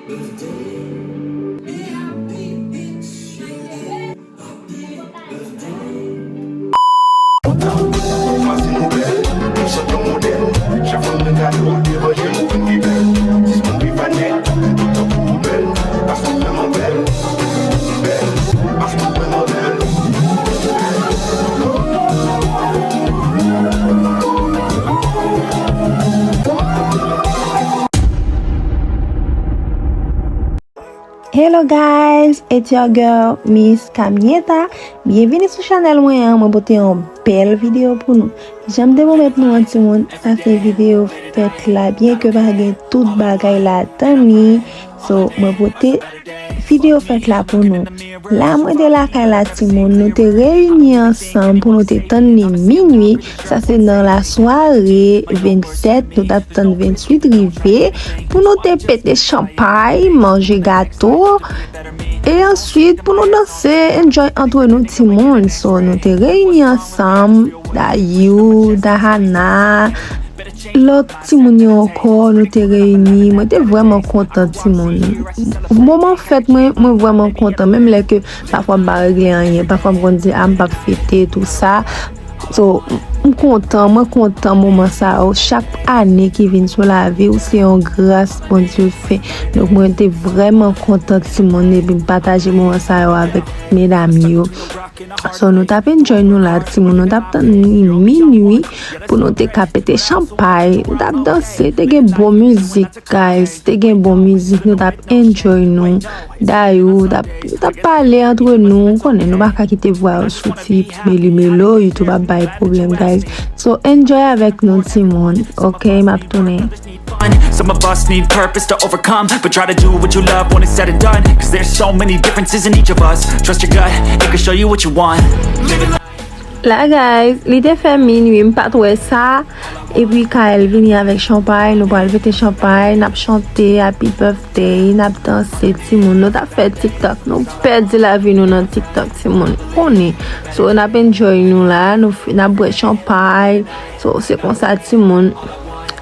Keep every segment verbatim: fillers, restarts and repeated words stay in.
Kontan, fasil nou bèl, nou sot yon modèl. Chak fanm nan gade w devan je m ou vin pi bèl. Sis moun pi fane, tout tankou ou bèl. Paske w vrèman bèl, bèl. Paske w vrèman bèl. Hello guys, it's your girl Miss Camieta. Byenvini sou chanèl mwen an, mwen pote yon bèl videyo pou nou. Jan m te pwomèt nou an timoun, sa se videyo fèt la, byenke pa gen tout bagay ladan li. So, mwen pote videyo fèt la pou nou. La mwen te lakay la timoun, nou te reyini ansanm pou nou te tann li minui. Sa se nan lasware vennsèt, nou t ap tann vennuit rive pou nou te pete chanpay, manje gato, e answit pou nou danse, enjoy antre nou timoun. So, nou te reyini ansanm, Dayou, Dahana, lòt timoun yo ankò, nou te reyini. Mwen te vrèman kontan timoun. Moman fèt mwen, mwen vrèman kontan. Menm lè ke pafwa m pa regle anyen, pafwa m konn di a m p ap fete, tou sa. So, m kontan, mwen kontan moman sa yo. Chak ane ki vin sou lavi w, se yon gras Bondye fè. Donk, mwen te vrèman kontan timoun epi m pataje moman sa yo avèk medam yo. So, nou t ap enjoy nou la, timoun. Nou t ap tann minui pou nou te ka pete chanpay. Nou t ap danse, te gen bon mizik, guys. Te gen bon mizik, nou t ap enjoy nou. Dayou, nou t ap, nou t ap pale antre nou. Ou konnen, nou pa ka kite vwa yo soti pou meli melo, YouTube ap bay pwoblèm, guys. So, enjoy avèk nou, timoun. Ok, m ap tounen. Some of us need purpose to overcome, but try to do what you love when it's said and done. Cause there's so many differences in each of us. Trust your gut, it can show you what you want. Living life. La guys, li te fè minui, m pa t wè sa. Epi Kael vini avèk chanpay, nou pral pete chanpay, n ap chante happy birthday, n ap danse timoun. Nou t ap fè TikTok, nou pèdi lavi nou nan TikTok timoun. Konnen. So n ap enjoy nou la, nou f- n ap bwè chanpay. So se konsa timoun.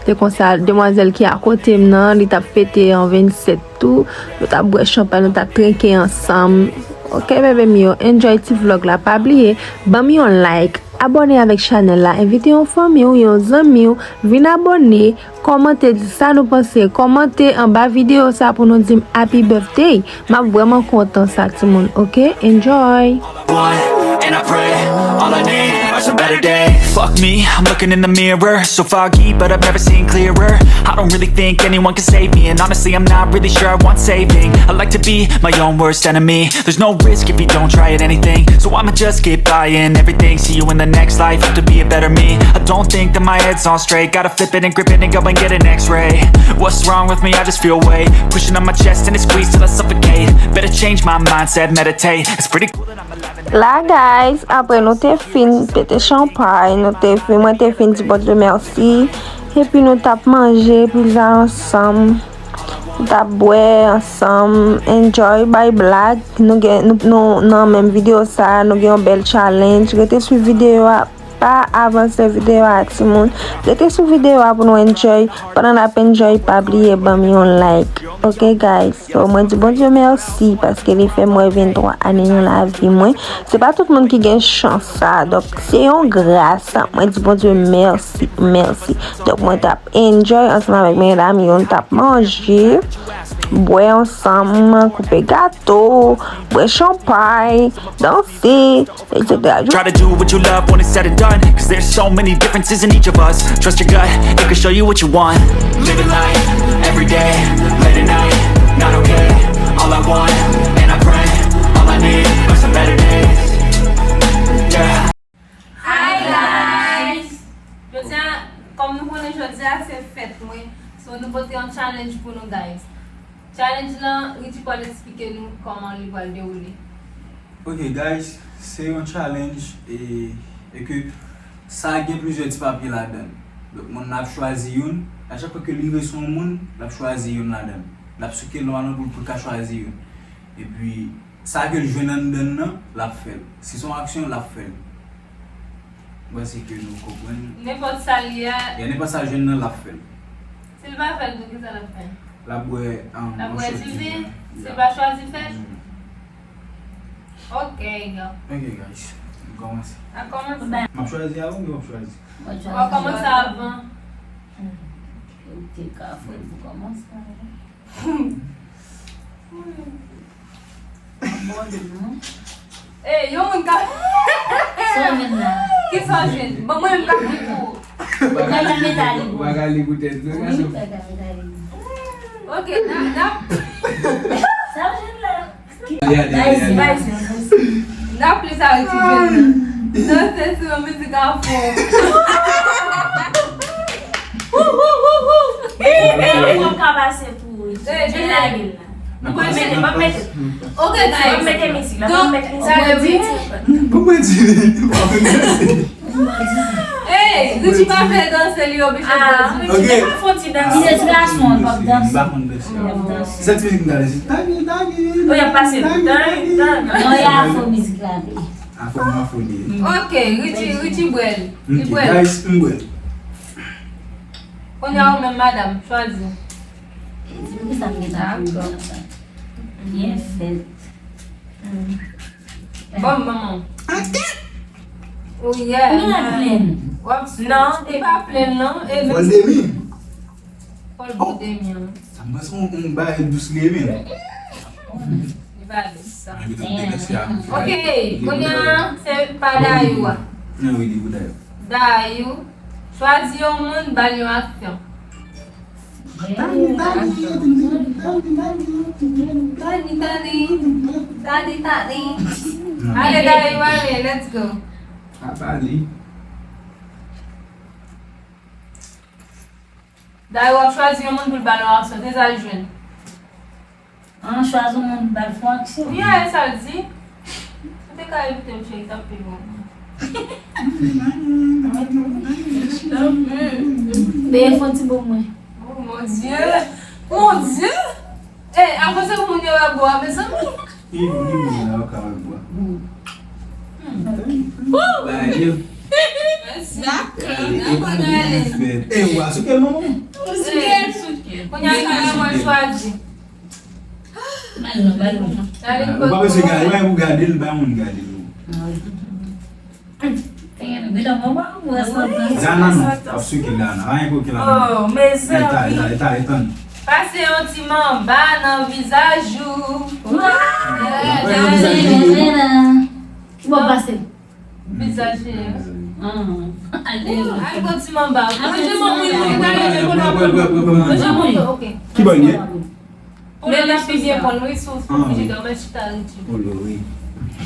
Se konsa demwazèl ki akote m nan, li t ap fete an vennsèt tou. Nou t ap bwè chanpay, nou t ap trenke ansanm. Ok bebe m yo, enjoy ti vlog la. Pa bliye, ban m yon like, abòne avèk chanèl la, envite yon fanmi w, yon zanmi w, vin abòne, kòmante, di sa nou panse, kòmante anba videyo sa pou nou di m happy birthday. M ap vrèman kontan sa timoun, ok? Enjoy! Want, and I pray, all I need are some better days. Fuck me, I'm looking in the mirror, so foggy, but I've never seen clearer. I don't really think anyone can save me, and honestly, I'm not really sure I want saving. I like to be my own worst enemy. There's no risk if you don't try at anything, so I'ma just keep buying everything. See you in the next life, have to be a better me. I don't think that my head's on straight, gotta flip it and grip it and go and get an x-ray. What's wrong with me? I just feel weight pushing on my chest and it squeezes till I suffocate. Better change my mindset, meditate. It's pretty cool that I'm alive and La guys, apre nou te fin pete chanpay, nou te fin, mwen te fin di Bondye mèsi. Epi nou t ap manje pizza ansanm. Nou t ap bwè ansanm, enjoy, bay blag. Nou gen, nou, nou nan menm videyo sa, nou gen yon bèl challenge. Rete swiv videyo a, pa avanse videyo a timoun. Rete sou videyo a pou nou enjoy. Pandan n ap enjoy, pa bliye ban m yon like. Ok guys? So, mwen di Bondye mèsi paske li fè m wè venntwa ane nan lavi mwen. Se pa tout moun ki gen chans sa. Donk, se yon gras. Mwen di Bondye mèsi, mèsi. Donk, mwen t ap enjoy ansanm avèk medam yo, nou t ap manje, bwè ansanm, koupe gato, bwè chanpay, danse, et cetera. Try to do what you love when it's said and done. Cause there's so many differences in each of us. Trust your gut, it can show you what you want. Living life, every day, late at night, not okay. All I want, and I pray, all I need are some better days. Yeah. Hi guys! Jodi a, kòm nou konnen jodi a se fèt mwen, so nou pote yon challenge pou nou guys. Challenge lan, Richie pral eksplike nou kòman li pral dewoule. Ok guys, se yon challenge e, e ke sa gen plizyè ti papye ladan l. Donk moun nan ap chwazi youn, a chak fwa ke li rive sou yon moun, l ap chwazi youn ladan l. L ap souke lwa nan pou l pou l ka chwazi youn. Epi sa ke l jwenn anndan l nan, l ap fè l. Si se yon aksyon, l ap fè l. Mwen panse ke nou konprann. Nenpòt sa l ye a. Ya, nenpòt sa l jwenn nan, l ap fè l. Si l pa fè l tou, kisa l ap fè? L ap bwè, um, yon shot diven. L ap bwè diven? Se pa chwazi fèt? Mm. Ok, guys. Ok, guys. Nou kòmanse. N ap kòmanse. M ap chwazi a ou, men w ap chwazi. W ap kòmanse avan. Hmm. Ou te ka fè l pou kòmanse. Bon, non. Ey, yon moun ka. Sa w jwenn la? Kisa w jwenn? Bon, mwen menm ka fè pou ou. Bagay la metalik. Bagay li pou tèt, wi, gason. Bagay metalik. Ok, n a, n a. Sa w jwenn la? N a plis a retire nan. Danse sou yon mizik afro. Wou, wou, wou, wou. Fò m ka pase pou ou. Ey, ey, ey. N ap mete, n ap mete. Ok, guys. N ap mete mizik la, n ap mete mizik. Bon, mwen di, bon, mwen di. Ey, Richie pa fè danse, li oblije danse. Ok. Li te ka fè yon ti dans. Li te ti gason, l p ap danse. M pa konn danse. Li ap danse. Se ti mizik m ta danse. Tagi, tagi. Ou y ap pase l. Tagi, tagi. Non, e afro mizik la, wi. Afro, afro li ye. Ok, Richie, Richie bwè l. Li bwè l. Ok, guys, m bwè l. Kounye a ou menm, madanm, chwazi. Di m kisa m gen ta pou m fè sa. Byen fèt. Bon, manman. Ou ye. Ou gen la plen. Non, e pa plen, non. E Paul Demy. Paul Demy, an. Sa mwen se yon, yon bagay dous li ye, men. Li pa dous, sa. Ok, kounye a, se pa Dayou a. Non, wi, li pou Dayou. Dayou, chwazi yon moun, ba l yon aksyon. Tani, tani, tani, tani, tani, tani, tani, tani. Ale, Dayou, ale, let's go. Apa li? Dayou ap chwazi yon moun pou l ba l yon aksyon. Se sa l jwenn. An, chwazi yon moun, ba l fè yon aksyon. Yeah, e sa l di. Ou te ka evite m, cheri, t ap pi bon. Beye fè yon ti bon mwen. Oh, mon Dieu! Mon Dieu! Eh, avanse pou moun yo wè bò a, mezanmi. Li, li moun la, yo ka wè bò a. Ba yo. Mèsi. Dakò, dakò, Darlene. Eh, ou a souke l, manman? Ou souke l? Kounye a, sa mwen chwazi. Ou pa bezwen gade, ou gade l, bay moun gade l. Zana non, ap swike Zana. Anyen pou ki la. Oh, mezanmi. Eta, eta, eta, eta. Pase yon ti manba nan vizaj ou. Ki bò pase? Vizaj li. Al pran ti manba. Manje manman, wi, wi, wi, wi, wi, wi, wi. Manje manman, ok. Ki bò l ye? Pou lè n ap pi byen konn, wi, sou, sou frijidè, men chita ritye. Oh, Lori.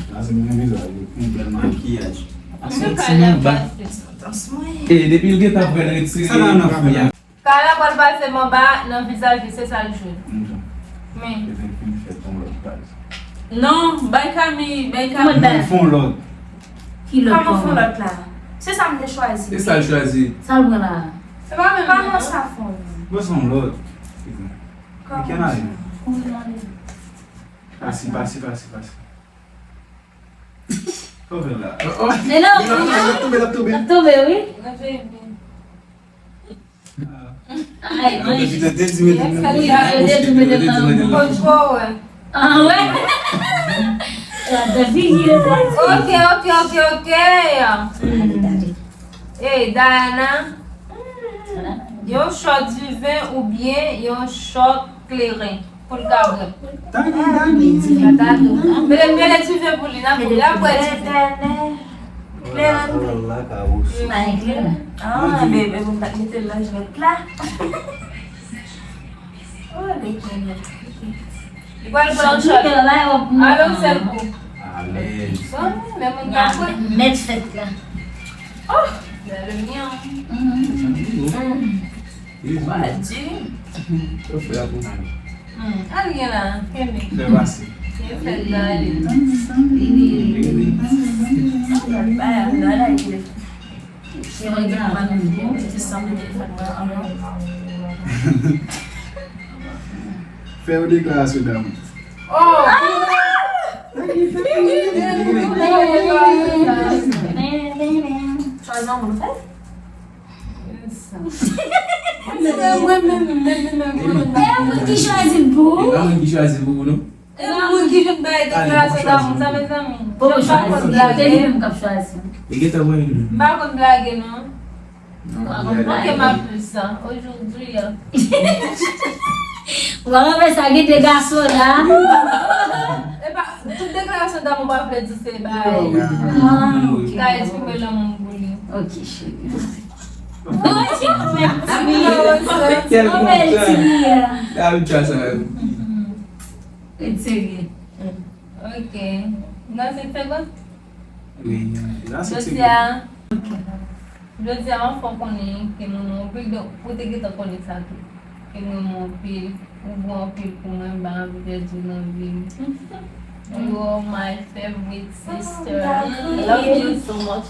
Sa se mwen vizaj li, mwen bèl makiyaj. Mwen ka la pase. E depi l gentan pral retire. Sa la nan fè. Kala pral pase manba nan vizaj li, se sa l jwenn. Men. Non, bay Kami, bay Kami. Mwen fon lòt. Ki lòt? Kòman fon lòt la? Se sa m te chwazi. Se sa l chwazi. Sa l pran la? Se pa menm nan sa fon. Mwen se yon lòt. Kòman sa? Pase, pase, pase, pase. Sa w fè la? Oh, oh. Men non. L ap tonbe, l ap tonbe. L ap tonbe, wi. Ay, ay. Yo te di mete men. Yo te di mete men. Konn twò wè. Ah, wè. La de figi yo. Ok, ok, ok, ok. Ey, Diana, yon shot diven oubyen yon shot kleren pou l ka bwè? Tani, tani. Mete, mete diven pou li, n ap bwè, y ap bwè diven. Kleren. Mwen kleren. Ah, bebe, mwen pa t mete l nan jwèt la. Oh, bebe. Li pral pran yon shot. Alon sèl kou. Alèz. Bon, men moun ka kwè. Mèt fèt la. Oh, bèl myon. Li di. Yo fè pou. Hmm, al gen la, kenbe. Fè pase. Yo fèt la, ale. Vini. Bay, al la, ale. Fè yon deklarasyon damou. Oh! Chwazi yon moun fè? Se mwen menm, menm, menm, menm, menm. E moun ki chwazi l pou ou? E pa mwen ki chwazi l pou ou, non. E moun ki vin bay deklarasyon damou sa, mezanmi. Bon, chwazi. Se li menm k ap chwazi. E gentan mwen menm. M pa konn blage, non. Ok, ma plus sa. Aujourd'hui, euh. Ou pa konn sa, gen de gason la. E pa, tout deklarasyon damou pa vle di se bay. Ah, ok. Ka eksprime lanmou pou li. Ok, cheri. Kèl kontan. David Chassagne. Ret serye. Ok. Nan se fè kòb? Wi, nan se Jodi a, jodi a, m ap fè w konnen ke m renmen w anpil, donk, ou te gentan konnen sa tou. Ke m renmen w anpil, ou bon anpil pou mwen, m pa anvi pèdi w nan vi m. You are my favorite sister. Love you so much.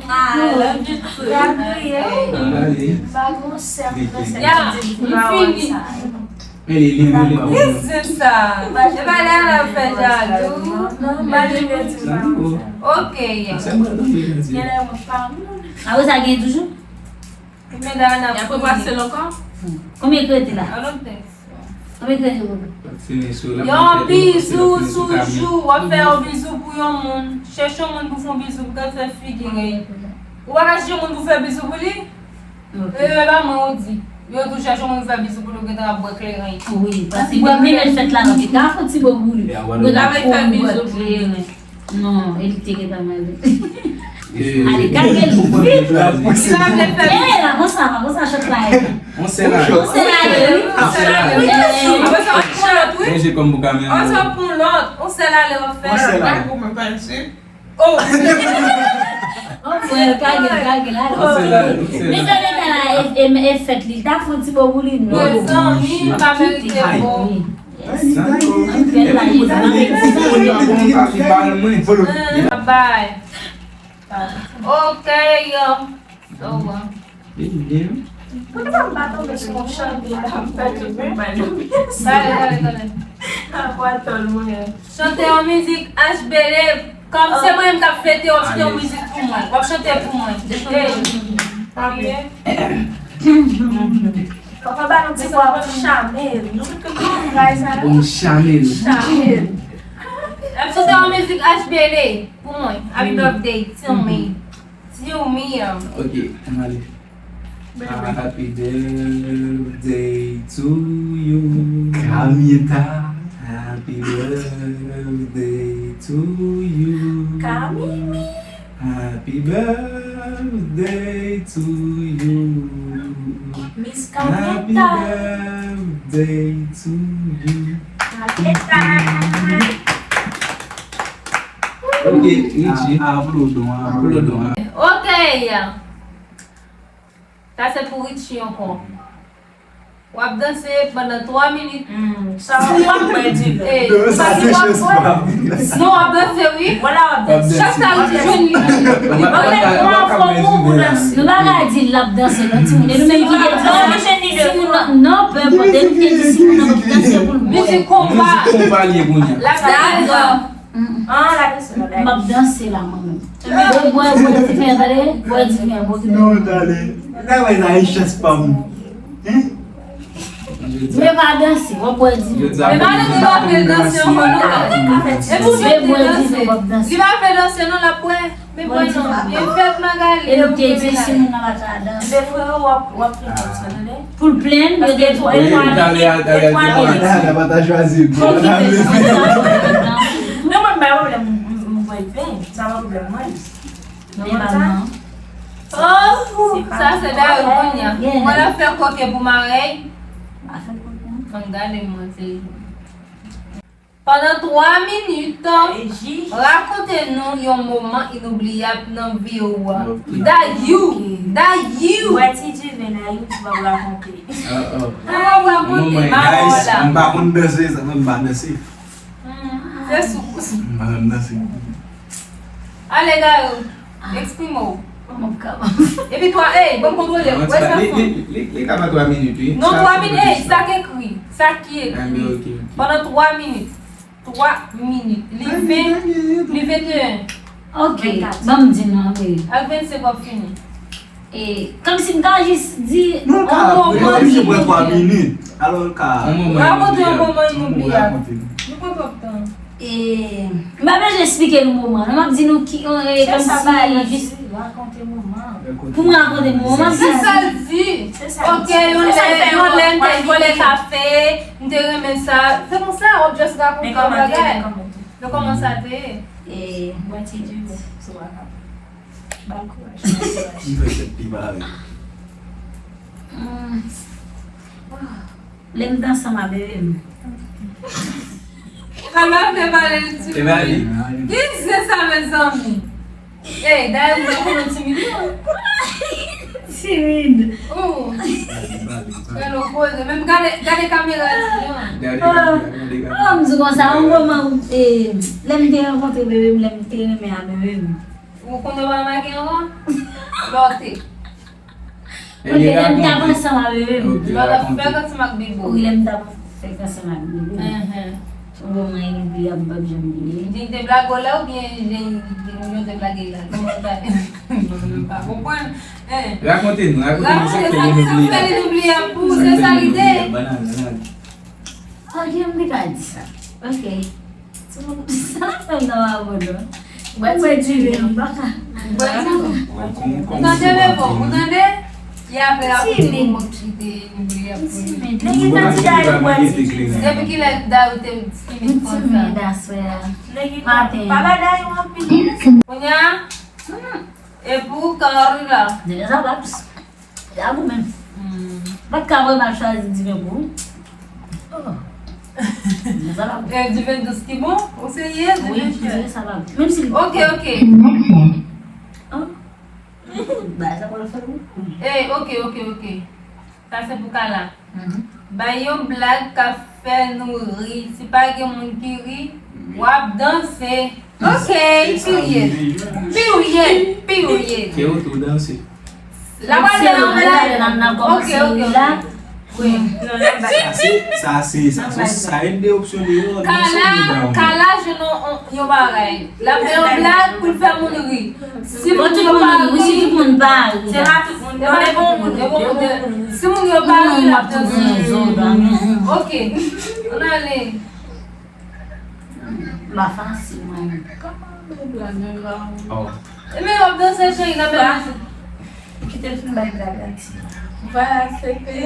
I love you too. Gabriel. Mwen pa gon sè m nan sè. Ya, m fini. Men li, li, li, li. Ki zen sa? E pa la la fè jalou. Ok. Apre sa gen toujou? Men Dayana, y ap repase l ankò? Konbyen kredi la? I don't think so. Konbyen kredi ou? Yo, yon bizou sou jou. W ap fè yon bizou pou yon moun. Chèche yon moun pou fè yon bizou pou gad fè figi rèy. Ou pa ka chèche moun pou fè bizou pou li? Ok. E, e pa mwen ou di. Yo tou chèche moun fè bizou pou li, ou gentan ap bwè kleren. Wi, paske menm lè l fèt la, nou te ka fè ti bo pou li. Ou gentan ap fè bizou pou li. Non, e li te gentan mande. Ale, gade li vit. Sa vle fè bizou. E, la, konsa, konsa, chòt la, e. On sè la. On sè la, e, wi. On sè la, e, wi. Apre sa, on pran lòt, wi. Manje kòm pou kamera. Apre sa, on pran lòt. On sè la, le, on fè. On sè la. Gade pou mwen pa di. Oh! Mwen, kage, kage la. Mezanmi, la, e, e, e fèt li. Ta fè yon ti bo pou li, non. Mezanmi, pa merite bo. Bye. Ok, yo. Au revoir. Poukisa m pa tonbe sou yon chante la, m pa tonbe mal. Gade, gade, gade. Apa tòl mwen. Chante yon mizik H B D, kòm se mwen menm k ap fete, w ap chante yon mizik pou mwen. W ap chante pou mwen. Hey. Papa ba nou ti bwa pou Chamel. Nou tout konn bagay sa yo. Bon, Chamel. Chamel. W ap chante yon mizik H B D pou mwen. Happy birthday to me. Ti ou mi an. Ok, ann ale. Happy birthday to you. Kamita. Happy birthday to you. Kamimi. Happy birthday to you. Miss Kamita. Happy birthday to you. Kamita. Ok, Richie. Aplodon, aplodon. Ok. Sa se pou Richie ankò. W ap danse pandan twa minit. Sa w ap pèdi lè. Non, w ap danse, wi. Chak sa Richie jwenn li. Nou pa ka di l ap danse, non, timoun. E nou menm ki te di. Si moun nan, non, pe enpòt, e nou te di si moun nan p ap danse pou l bwè. Mizik konba. Mizik konba li ye kounye a. Dakò. M ap danse la, mwen menm. Bwè, bwè, bwè diven, tande? Bwè diven, bwè diven. Non, tande. Travay la, richès pa m. Hein? Mwen pa danse, w ap wè diven. Men pa nou pa fè l danse ankò, non. E pou jwenn li danse. Li pa fè danse, non, l ap wè. Men bwè non. E fèt Magali. E nou te di si moun nan pa ka danse. Men frè, w ap, w ap fè konsa, tande? Pou l plenn, yo te twa, e twa minit. E twa minit. Nan pa ta chwazi. Non, mwen pa pwoblèm, m, m, m, mwen pen. Sa pa pwoblèm mwen. Non, mwen pa non. Oh, sa se dayè kounye a. Mwen la fè koke pou marèy. Ann gade mwen se. Pandan twa minit, rakonte nou yon moman inoubliyab nan vi w. Dayou! Dayou! Wè ti Diven, Dayou, ti pa rakonte. Ou pa rakonte, pa wè la. M pa konn danse, sa fè m pa danse. Se sou. M pa konn danse. Ale, Dayou, eksprime w. Mwen p ap kapab. Epi twa, ey, ban m kontwole w. Wè sa fon. Li, li, li, li ka ba twa minit, wi. Non, twa minit, ey, sa k ekri. Sa ki ekri. Pandan twa minit. Twa minit. Li ven, li venteyen. Ok, ban m di nou, wi. Ak vennsenk w ap fini. E, kòmsi m ta jis di, non, l ka, li oblije pran twa minit. Alò, l ka rakonte yon moman inoubliyab. Nou pran twòp tan. E, m pa bezwen esplike nou moman. Non, m ap di nou ki, e, kòmsi jis rakonte moman. Pou m rakonte moman, m ap di. Se sa l di. Ok, yon lè, yon lè, m te vòlè kafe, m te renmen sa. Se konsa, w ap just rakonte yon bagay. Men kòman te ye? Men kòman sa te ye? E, what you do? Ba l kouraj. M fè tèt pi bare. Hmm. Lè m t ansanm a bebe m. Kalma, m te pale l ti. Te pale. Ki se sa, mezanmi? Ey, dayè, ou pa konnen timid, non? Timid. Oh. Gade w poze. Menm gade, gade kamera ti an. Gade, gade, gade, gade. Oh, m di konsa, yon moman, e, lè m te rankontre bebe m, lè m te renmen a bebe m. Ou konnen w pa make ankò? Lè w te. Ok, lè m t ap ansanm ak bebe m. Lè w t ap fèk ansanm ak bebe w. Wi, lè m t ap fèk ansanm ak bebe m. Yon moman inoubliyab m p ap janm bliye. Li te blage w la oubyen li te blage la? Kòman sa ye? Mwen menm pa konprann. Rakonte nou, rakonte nou sa k fè l inoubliyab. Sa k fè l inoubliyab pou ou, se sa l ye. Banal, banal. Ok, m te ka di sa. Ok. Timoun, sa fè m nan mawon non. Ou bwè diven, m pa ka. Ou bwè diven. Ou tande bebe w, ou tande? E apre la pou timoun ki te inoubliyab pou li. Timid. Nèg ki te di Dayou bwè diven. Depi kilè Dayou te timid konsa? Timid aswè a. Maten. Pa bay Dayou anpil. Kounye a? E pou Carla? Deja sa pa plis. Se a ou menm. Hmm. Ou pa t ka vrèman chwazi diven pou ou. Oh. Diven sa pa bon. E diven dous ki bon? Ou serye? Wi, diven chè. Diven sa pa bon. Menm si li. Ok, ok. Oh. Bagay sa pral fè ou. Eh, ok, ok, ok. Sa se pou Kala. Mhm. Bay yon blag k ap fè nou ri. Si pa gen moun ki ri, w ap danse. Ok, period. Period, period. Ke w tou danse. La pral fè yon blag. Ok, ok, ok. Wi. Sa se, sa se, sa se, sa se de opsyon de yo. Kala, Kala jwenn yon, yon bagay. L ap fè yon blag pou l fè moun ri. Si moun yo pa ri, si tout moun pa ri, se pa tout moun. E pa bon moun, e bon moun. Si moun yo pa ri, l ap danse. Ok. Ann ale. M pa fasil, mwen. Oh. E men w ap danse, cheri, nan bèl mizik. Kite l fin bay blag la, ti. Vwala, se te.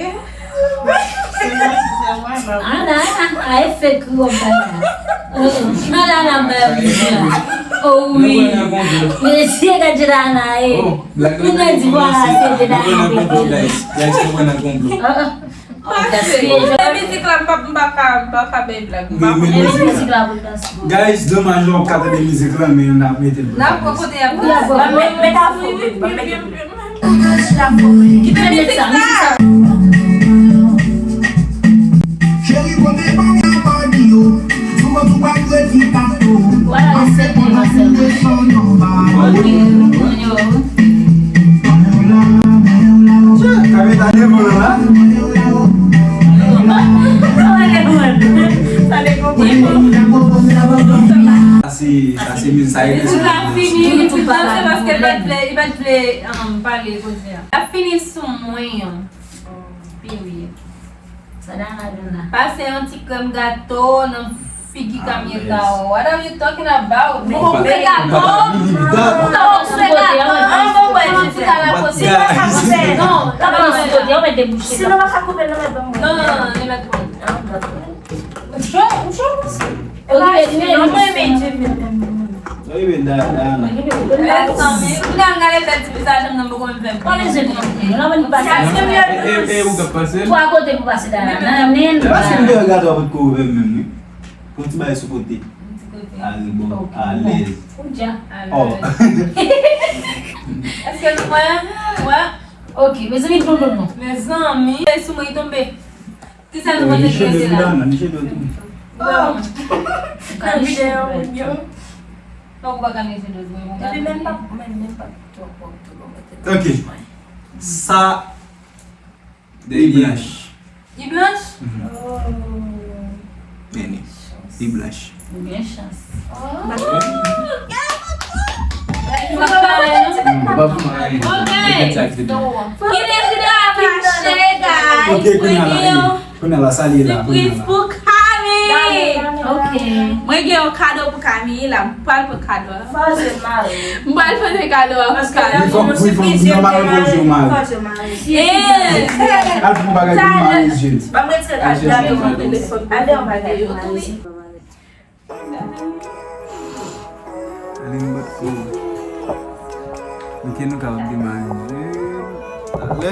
Ana, a, e fake w ap bay la. Ana, ana, bay la. Oh, wi. Mesye, gade la, ana, e. Moun nan di, vwala, se te la. Guys, nou pran nan konplo. Pase. Mizik la, m pa, m pa ka, m pa ka bay blag. M pa konn mizik la pou danse. Guys, domaj nou p ap ka tande mizik la, men n ap mete l pou tande. N ap pran kote y ap danse. Ban m met, met afro, ban m met. Kite mizik sa, mizik sa. Cheri, pote ban mwen bandi yo. Vwala, respè pou nou sèlman. Ok, moun yo. Sa se, sa se mizik sa. Mizik la fini, li fin danse paske li pa t vle, li pa t vle, um, pale koze a. L ap fini sou mwen. Period. Sa Dana jwenn la? Pase yon ti krèm gato nan figi kamyeta w. What are you talking about? Ou koupe gato? Ou koupe gato? An bon, mwen di sa la pote. Non, pa sou kote, ou mèt debouche. Sinon, pa ka koupe l, non, mèt ban mwen. Non, non, non, li mèt pran. Ou cho, ou cho? Ok, mwen renmen Djimmy. Wi, men Da-, Dana. Mezanmi, ou ta gade bèl ti vizaj m nan poko menm fè m. Konnen se konsa. Nan mwen pase. E, e, e, ou k ap pase? Twa kote pou pase Dana. Nan nen. Pase m te gade w ap ret ko ouvè menm, wi. Pran ti bagay sou kote. Ti kote. Arebò, alèz. Ou dja. Oh. Èske nou wè? Wè? Ok, mezanmi, pran kote nou. Mezanmi, sou mwen tonbe. Kisa nou panse ki rete la? Nan videyo tou. Nan videyo moun yo. Fòk ou pa ka mete dlo vre, ou ka. Epi menm pa, menm, menm pa twò pwòp tou, bon, mete dlo. Ok. Sa, li blanch. Li blanch? Mhm. Oh. Men li, li blanch. Ou gen chans. Oh. Ou pa ka pale, non? Ok. Kite video a mache, guys. Ok, kounye a la, kounye a la, sa li ye la, kounye a la. Sipriz pou Kami. Ok. Mwen gen yon kado pou Kami la. M pral pran kado a. Fò je mare. M pral pote kado a pou Kami. Wi, fò, wi, fò, nòmalman, fò je mare. Fò je mare. Eh. Al pou bagay pou mare je. Ban m retire kado a nan telefòn. Ale, yon bagay pou mare je. Aline bat kou. Ok, nou kapab demare. Ale.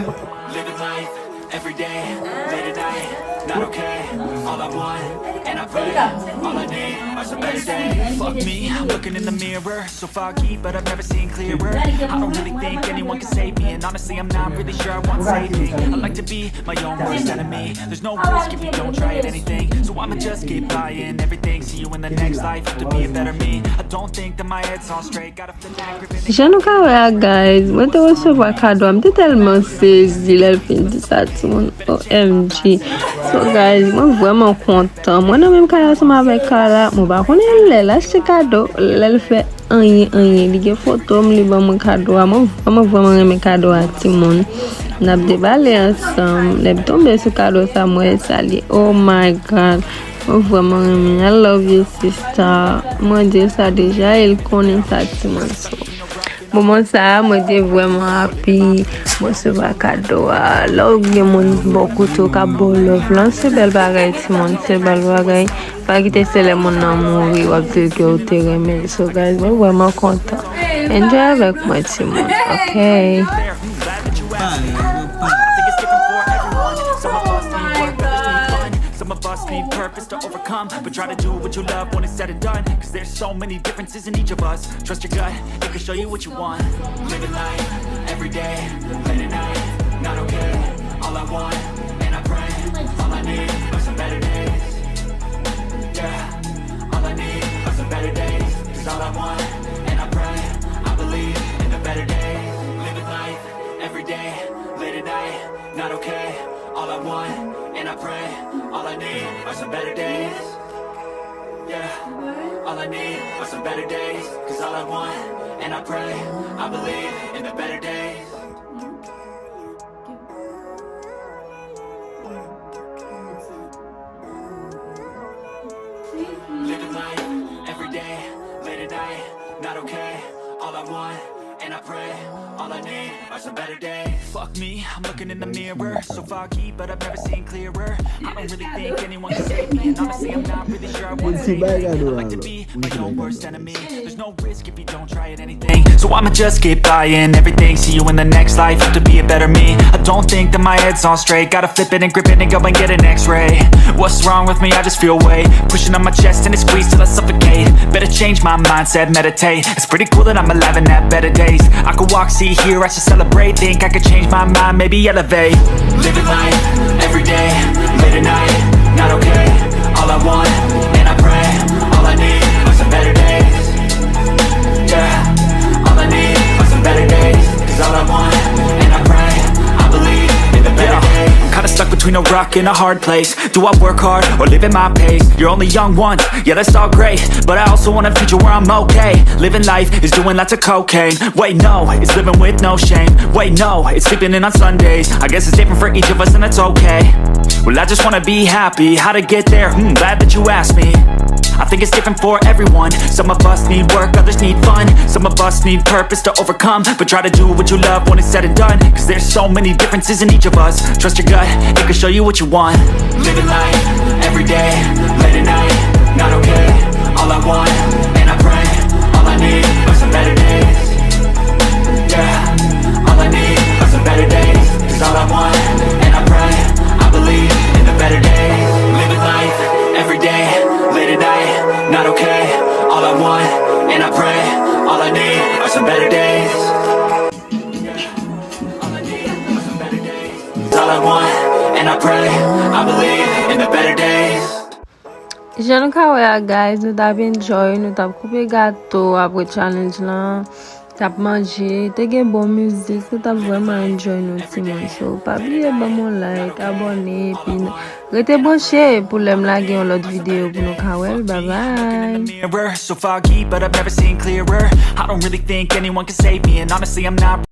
Living life every day, late at night, not okay. All I want, and I pray, all I need are some better days. Fuck me, I'm looking in the mirror, so foggy, but I've never seen clearer. I don't really think anyone can save me, and honestly, I'm not really sure I want saving. I like to be my own worst enemy. There's no risk if you don't try at anything, so I'ma just keep buying everything. See you in the next life, hope to be a better me. I don't think that my head's on straight. Gotta flip that grip and Jan nou ka wè a, guys, mwen te resevwa kado a, m te tèlman sezi lè l fin di sa, timoun. O M G. So, guys, mwen vrèman kontan. Mwen nan menm kay ansanm avèk Carla, mwen pa konnen lè l achte kado, lè l fè anyen, anyen. Li gen foto m, li ban mwen kado a. Mwen vrèman, vrèman renmen kado a, timoun. N ap debale ansanm. Lè m tonbe sou kado sa, mwen wè sa li ye. Oh my God. Mwen vrèman renmen. I love you, sister. Mwen di l sa deja, e l konnen sa, timoun. So, moman sa a, mwen te vrèman happy. Mwen resevwa kado a. Lè w gen moun bò kote w k ap ba w love lan, se bèl bagay, timoun. Se bèl bagay. Pa kite se lè moun nan mouri, w ap di ke w te renmen l. So, guys, mwen vrèman kontan. Enjoy avèk mwen, timoun. Ok. Some of us need purpose to overcome, but try to do what you love when it's said and done. Cause there's so many differences in each of us. Trust your gut, it can show you what you want. Living life every day, late at night, not okay. All I want, and I pray, all I need are some better days. Yeah, all I need are some better days. Cause all I want, and I pray, I believe in the better days. Living life every day, late at night, not okay. All I want, and I pray, all I need are some better days. Yeah, all I need are some better days. Cause all I want, and I pray, I believe in the better days. Living life every day, late at night, not okay. All I want, and I pray, all I need are some better days. Fuck me, I'm looking in the mirror, so foggy, but I've never seen clearer. I don't really think anyone can save me, and honestly, I'm not really sure I want to be. I like to be my own worst enemy. There's no risk if you don't try at anything. So I'ma just keep buying everything. See you in the next life, have to be a better me. I don't think that my head's on straight. Gotta flip it and grip it and go and get an x-ray. What's wrong with me? I just feel weight pushing on my chest and it squeezes till I suffocate. Better change my mindset, meditate. It's pretty cool that I'm alive and have better days. I could walk, see, hear, I should celebrate. Think I could change my mind, maybe elevate. Living life every day, late at night, not okay. All I want, and I pray, all I need are some better days. Yeah, all I need are some better days. Cause all I want, and I pray, I believe in the better days. I'm kinda stuck between a rock and a hard place. Do I work hard or live at my pace? You're only young once, yeah, that's all great. But I also want a future where I'm okay. Living life is doing lots of cocaine. Wait, no, it's living with no shame. Wait, no, it's sleeping in on Sundays. I guess it's different for each of us, and that's okay. Well, I just wanna be happy. How to get there? Hmm, glad that you asked me. I think it's different for everyone. Some of us need work, others need fun. Some of us need purpose to overcome. But try to do what you love when it's said and done. Cause there's so many differences in each of us. Trust your gut, it can show you what you want. Living life every day, late at night, not okay. All I want, and I pray, all I need are some better days. Yeah, all I need are some better days. Cause all I want, and I pray, I believe in the better days. Living life every day, late at night, not okay. All I want, and I pray, all I need are some better days. All I want, and I pray, I believe in the better days. Jan nou ka wè a, guys, nou t ap enjoy, nou t ap koupe gato apre challenge lan. t ap manje, te gen bon mizik, nou t ap vrèman enjoy nou timoun. So, pa bliye ban m yon like, abòne, epi n- rete branche pou lè m lage yon lòt videyo pou nou ka wè l. Bye bye. Mirror, so foggy, but I've never seen clearer. I don't really think anyone can save me, and honestly, I'm not